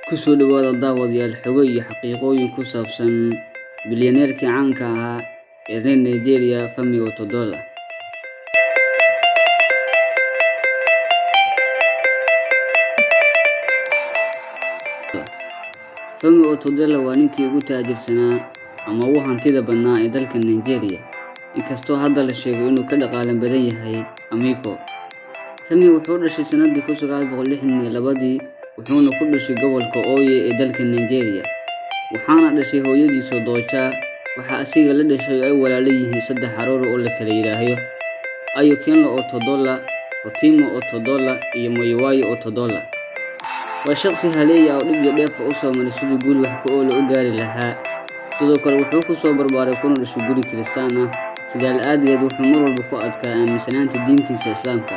Ku soo dhawaada, daawadayaal, xogo iyo xaqiiqooyin ku saabsan bilyaneerkii caanka ahaa ee reer Nigeria, Femi Otedola. Femi Otedola waa ninkii ugu taajirsanaa ama ugu hantida badnaa ee dalka Nigeria, inkastoo hadda la sheego inuu ka dhaqaale badan yahay Amico. Femi wuxuu dhashay sanadii 1962, wuxuuna ku dhashay gobolka Oyo ee dalka Nigeria. Waxaana dhashay hooyadiis Dooja. Waxaa asiga la dhashay oo ay walaalo yihiin saddex carruur oo la kala yiraahdo Ayokunle Otedola, Rotimi Otedola iyo Muyiwa Otedola. Waa shaqsi haleey ah oo dhib iyo dheef u soo maray sidii guul wax ku ool ah u gaari lahaa. Sidoo kale wuxuu ku soo barbaaray kuna dhashay guri Kiristaan ah. Sidaa la'aanteed wuxuu mar walba ku adkaa aaminsanaanta diintiisa Islaamka,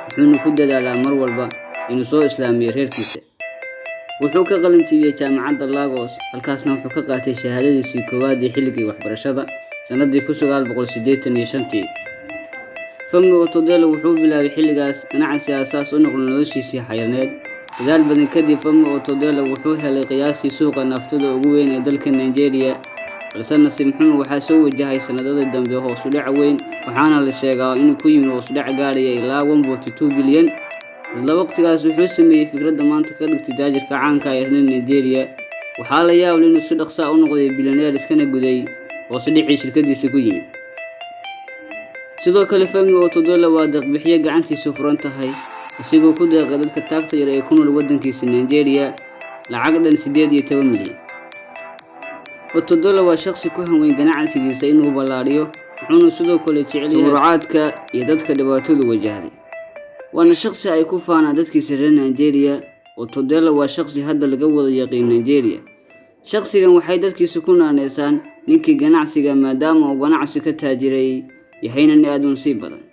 wuxuuna ku dadaalaa mar walba inuu soo islaamiyo reerkiisa. Wuxuu ka qalin jebiyay jaamacadda Lagos, halkaasna wuxuu ka qaatay shahaadadiisii koowaad ee xilligii waxbarashada sanadii 1985. Femi Otedola wuxuu bilaabay xilligaas ganacsi aasaas u noqday noloshiisii xayirneed. Dadaal badan kadib, Femi Otedola wuxuu helay qiyaastii suuqa naaftada ugu weyn ee dalka Nigeria, balse nasiib xumo waxaa soo wajahay sanadadii dambe hoos u dhac weyn, waxaana la sheegaa inuu ku yimid hoos u dhac gaaraya ilaa 1.2 bilyan. Isla waqtigaas wuxuu sameeyay fikradda maanta ka dhigtay taajirka caanka ah ee reer Nigeria. Waxaa la yaab leh inuu si dhaqso ah u noqday bilyaneer iskana guday hoos u dhicii shirkadiisa ku yimid. Sidoo kale Femi Otedola waa deeq-bixiye gacantiisu furan tahay, isagoo ku deeqay dadka taagta yar ee ku nool waddankiisa Nigeria lacag dhan 18 milyan. Otedola waa shaqsi ku hanweyn ganacsigiisa inuu ballaariyo, wuxuuna sidoo kale jecel yahay tabarucaadka iyo dadka dhibaatadu wajahday. Waana shaqsi ay ku faanaan dadkiisa reer Nigeria. Otedola waa shaqsi hadda laga wada yaqiin Nigeria. Shaqsigan waxay dadkiisa ku naaneysaan ninkii ganacsiga, maadaama uu ganacsi ka taajiray yahayna nin aad u nasiib badan.